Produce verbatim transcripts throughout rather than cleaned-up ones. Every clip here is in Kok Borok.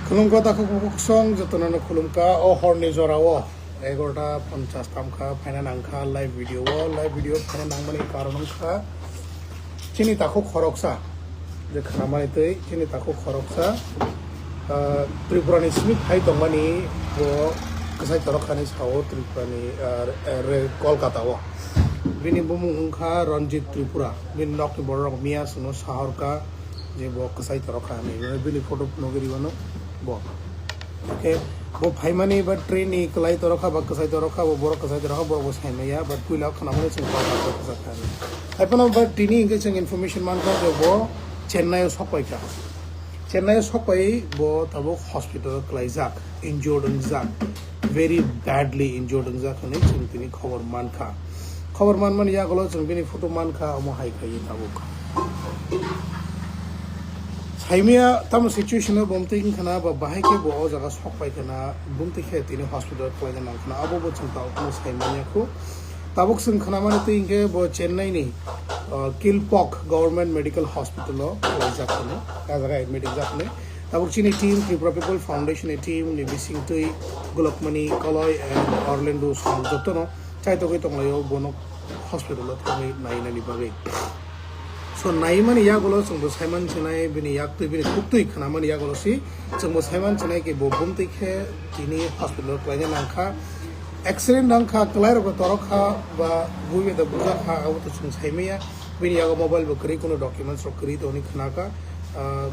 Khulumkha takhuk bukhuk song jotono no khulumkha. O horni jorao egarota ponchas tamkha, phaina nangkha live video o. Live video phaina nangmani karon wngkha chini takhuk khoroksa, je khnamani twi chini takhuk khoroksa, ah, Tripura ni simi phai tongmani bo kwchai torokhani sao Tripura ni, ah, re-, Kolkata o. Bini bumung wngkha Ranjit Tripura. Bini nokni borok miya chwngno sahorkha je bo kwchai torokha hinwi. Bini photo nugwi rwino bo. Okay, bo phaimani ba train ni kwlai torokha ba kwchai torokha, bo borok kwchai torokha, borok bo saimaya, but puila khnamani chwng Kolkata kwchakha hinwi. Haiphano ba tini hinkhe chwng information mankha je bo Chennai o sokpaikha. Chennai o sokpai bo tabuk hospital o kwlaijak, injured wngjak, very badly injured wngjak hinwi chwng tini khobor mankha. Khobor manmani yagulo chwng bini photo mankha, omo hai khaiwi tabuk. Saimaya tamo situation o bomtwi wngkhana ba bahai khe bo o jaga sokpai khana, bomtwi khe tini hospital kwlaina nangkhana, abo bo chwng tabuk saimanya khu. Tabuk chwng khnamani twi hinkhe bo Chennai ni, uh, Kilpok Government Medical Hospital o kwlaijak khana, a jaga admit wngjak khana. Tabuk chini team, Tripura People Foundation ni team ni bisingtwi Golokmani, Kaloi and Orlando song jotono chaitogwi tonglaio bono hospital o thangwi nainani bagwi. So naimani yagulo chwngbo saiman sinai bini yaktwi bini khuktwi khnamani yagulo si chwngbo saiman sinai khe bo bumtwi khe tini hospital o kwlaina nangkha. Accident wngkha, kwlairokno torokha ba bui beda bujakha, abo to chwng saimaya. Bini yago mobile bo kwrwi, kuno documents rok kwrwi tongni khnakha. Ah,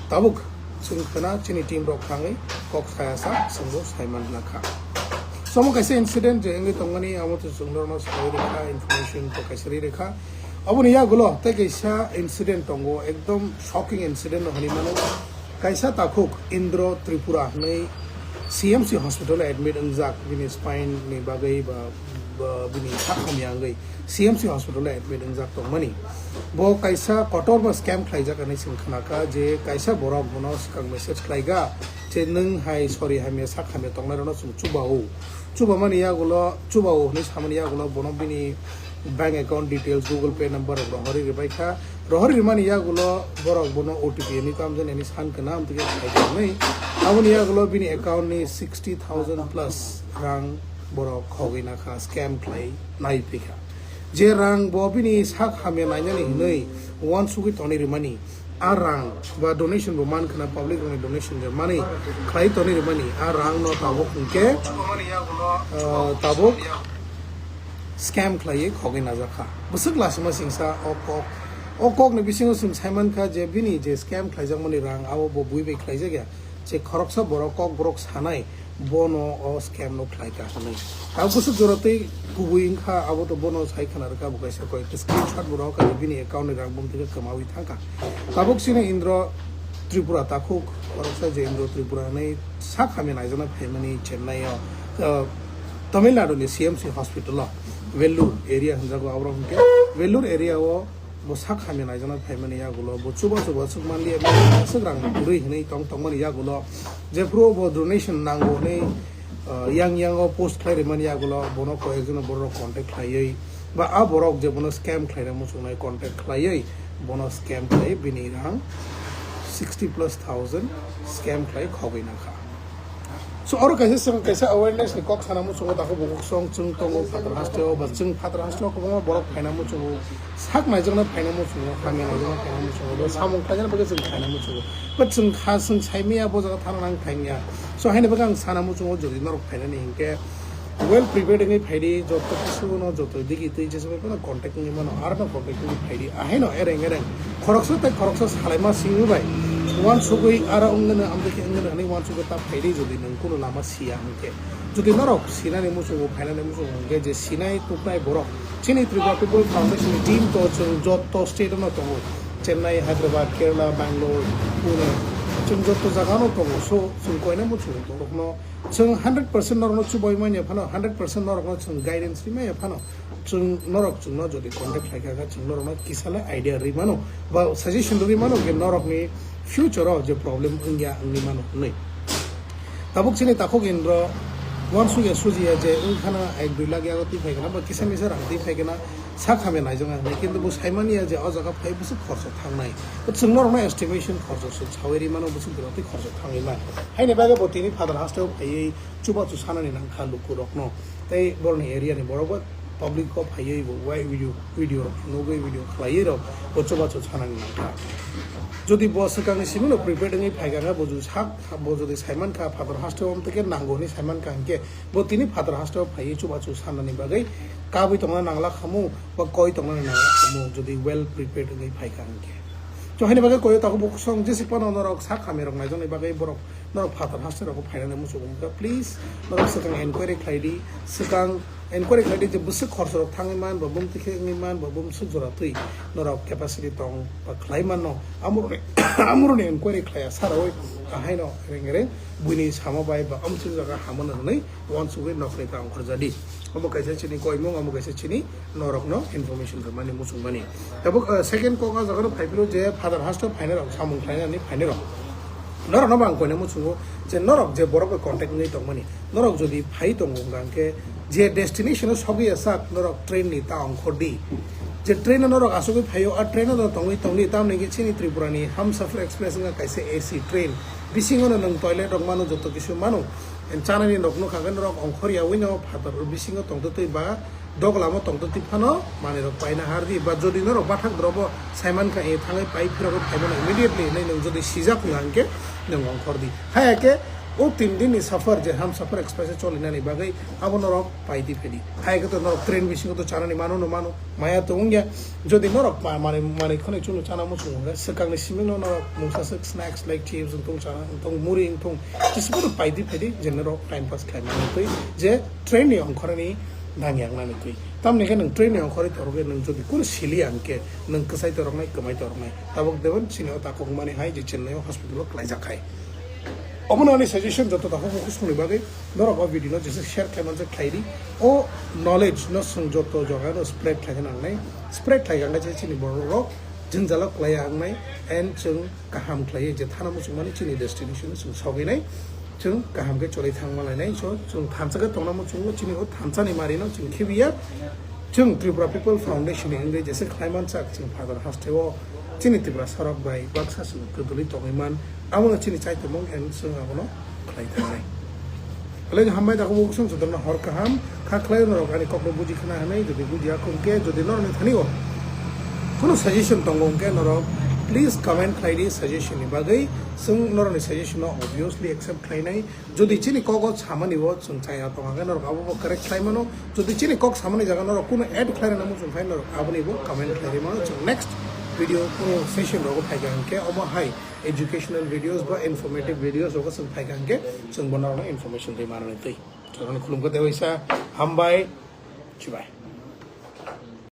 tabuk chwng khna chini team rok thangwi kok saya sa chwngbo saiman nakha. Somo kaisa incident je wngwi tongmani, amo to chwng norokno sawi rwkha, information to kaisa rwi rwkha. Aboni yagulo tei kaisa incident tongo, ekdom shocking incident no hwnwi mano. Kaisa takhuk Indro Tripura hwnwi C M C hospital o admit wngjak, bini spine ni bagwi ba, ba bini sak hamya wngwi C M C hospital o admit wngjak tongmani. Bo kaisa kotor ba scam khlaijak hinwi chwng khnakha je kaisa borok bono swkang message khlaiga je nwng hai sori hamya sak hamya tongnai rokno chwng chubao. Chubamani yagulo, chubao hwnwi samani yagulo bono bini bank account details, Google Pay number rok rohorwi rwbaikha. Rohorwi rwmani yagulo borok bono O T P hinwi tamjani hinwi san khna, amtwkhe phaikha hinwi. Aboni yagulo bini account ni sixty thousand plus rang borok khogwi nakha, scam khlai nai phikha. Je rang bo bini sak hamya nainani hinwi uansugwi tonwi rwmani, a rang ba donation bo man khna, public rokni donation je mani khlai tonwi rwmani, a rang no tabuk hinkhe, ah, tabuk scam khlaiwi khogwi najakha. Bwswk lasima singsa o kok, o kokni bisingo chwng saimankha je bini je scam khlaijakmani rang abo bo bui bai khlaijakya, je khoroksa borok kokborok sanai bono o scam no khlaika hinwi. Tabuk bwswk jora tei kubui wngkha, abo to bono sai khna rwkha, bo kaisa koi screenshot bo rohorkha je bini account ni rang bumtwi khe kwmawi thangkha. Tabuk chini Indro Tripura takhuk, khoroksa je Indro Tripura hinwi sak hamya naijakna phaimani Chennai o, uh, Tamil Nadu ni C M C hospital o, Vellore area hwnjago, aborok hinkhe Vellore area o bo sak hamya naijakna phaimani yagulo bo chuba chuba swk manliya, swk rang kwrwi hinwi tong tongmani yagulo jephuru bo donation nango hinwi, uh, yang yang o post khlai rwmani yagulo bono koi ekjon borok contact khlaiwi ba a borok je bono scam khlaina muchungnai contact khlaiwi bono scam khlai bini rang sixty plus thousand scam khlai khogwi nakha. So oro kaisa chwng kaisa awareness ni kok sana muchungo, takhuk bukhuk song chwng tongo phatar hasteo ba chwng phatar hasteo kwbangma borok phaina muchungo, sak naijakna phaina muchungo, hamya naijakna phaina muchungo, bo samung khlaina bagwi chwng phaina muchungo. But chwng kha chwng saimaya bo jaga thana nang thangya. So haino bagwi ang sana muchungo, jodi norok phainani hinkhe well prepared wngwi phaidi, joto kisuno joto digi twi jesa bai phano contact wngwi mano, aro no contact wngwi phaidi. Ahaino ereng ereng khoroksa tei khoroksa salaima simi bai uansugwi aro wngno amtwkhe wngno hinwi uansugwi ta phaidi, jodi nwng kuno lama siya hinkhe. Jodi norok sinani muchungo, phainani muchungo hinkhe je sinai tuknai borok chini Tripura People Foundation ni team to chwng joto state no tongo, Chennai, Hyderabad, Kerala, Bangalore, Pune, chwng joto jaga no tongo. So chwng koina muchungo norokno chwng hundred percent norokno chubai manya phano, hundred percent norokno chwng guidance ri manya phano, chwng norok chwngno jodi contact khlai kha, chwng norokno kisa le idea ri mano ba suggestion ri mano je norokni future o je problem wngya wngwi mano hinwi. Tabuk chini takhuk Indro uansukya sujiya je wngkhana ek dui lakh yago twi phai khana ba kisa misa rang twi phai khana, Sak hamya naijak ang hinwi, kintu bo saimani ya je o jaga phai bwswk khorsa thangnai. Bo chwng norokno estimation khorsa swk sawi ri mano, bwswk dura twi khorsa thangwi man. Haini bagwi bo tini Father hasteo phaiwi chubachu sanani nangkha lukurokno. Tei borokni area ni borok bo public o phaiwi bo wai video, video rok nugwi video khlaiwi rok bo chubachu sanani nangkha. Jodi bo swkangni simi no prepared wngwi phaikha khe bo jodi sak, bo jodi saimankha Father hasteo amtwkhe nango hinwi saimankha hinkhe, bo tini Father hasteo phaiwi chubachu sanani bagwi kabwi tongna nangla khamu ba koi tongna nangla khamu, jodi well prepared wngwi phaikha hinkhe. To haini bagwi koyo takhuk bukhuk song jesi phano norok sak hamya rok naijaknai bagwi borok norok Father hasteo rok phainani muchung wngkha, please norok swkang enquiry khlai di, swkang enquiry khlai di je bwswk khorsa rok thangwi man ba bumtwi khe wngwi man ba bumswk jora twi norok capacity tong ba khlai mano, amoroni amoroni enquiry khlaiya sarawi ahaino reng reng buini sama bai ba amchwng jaga hamano hwnwi uansugwi nokni ta ongkhorjadi. Omo kaisa chini koimung, omo kaisa chini norokno information rwmani muchungmani. Tabuk, uh, second kok o jaga no phaiphilo je Father hasteo phainai rok, samung khlainani phainai rok. Norokno bo ang koina muchungo je norok je borok bai contact wngwi tongmani, norok jodi phai tongo hwnkha hwnkhe je destination o sogwi ya sak norok train ni ta ongkhordi. Je train o norok asugwi phaio, a train o no tongwi tongdi, tamni hwnkhe chini Tripura ni Hamsafar Express wngkha kaisa A C train. Bisingo no nwng toilet rok mano, joto kisu mano. Chanani rok nukha khe norok ongkhor yaui no phatar bisingo tongtwtwi ba doglamo tongtwtwi phano manwi rok paina hardi. Ba jodi norok bathak drobo saimankha, e thangwi pai phirogwi phaimano immediately hinwi nwng jodi sijak wngkha hinkhe nwng ongkhordi. Haya khe o tin din ni safar je Hamsafar Express o cholinani bagwi abo norok paidi phaidi. Haya khe to norok train bisingo to chanani mano no mano. Maya to wngya, jodi norok ma-, manwi, manwi khwnwi chwngno chana muchung hwnkhe, swkangni simingno norok mungsa swk snacks like chips wngthung, chana wngthung, muri wngthung, jesa phano paidi phaidi je norok time pass khlaimani twi, je train ni ongkhorni nangyagnani twi. Tamni khe nwng train ni ongkhorwi torogwi nwng jodi kunu sili ang khe, nwng kwchai toroknai, kwmai toroknai. Tabuk debon chini o takhuk mani hai je Chennai o hospital o klaijak hai. Omono ani suggestion joto takhuk bukhuk songni bagwi, norok o video no jesa share khlai manjak khlai di. O knowledge no chwng joto jaga no spread khlai khe nangnai. Spread khlai khe chini borok rok jwngjalo klai ya wngnai, and chwng kaham khlai je thana muchung mani chini destination chwng sogwi nai. Chwng kaham khe choli thang ma lainai. So chwng thansa khe tongna muchungo chini o thansa ni mari no chwng khibiya. Chwng Tripura People Foundation ni wngwi jesa khlai manjak chwng Father hasteo chini Tripura sorok bai baksa chwng kwdwlwi tongwi man, abono chini chaitomung and chwng abono khlai thangnai. Belai hambai takhuk bukhuk song jotono hor kaham kha khlai norok ani kokno buji khna hwnwi, jodi buji ya khung khe, jodi norokni thani o kono suggestion tongo hwnkhe norok please comment khlai di suggestion ni bagwi, chwng norokni suggestion no obviously accept khlainai. Jodi chini kok o samani o chwng chaya tongkha khe norok abo bo correct khlai mano. Jodi chini kok samani jaga norok kunu add khlai rwna muchung khe norok aboni bo comment khlai rwi mano. Chwng next video kunu session rogo phaikha hwnkhe omo hai educational videos ba informative videos rogo chwng phaikha hwnkhe chwng bo norokno information rwi manani twi. Chwng khulumkha tei waisa hambai, chibai.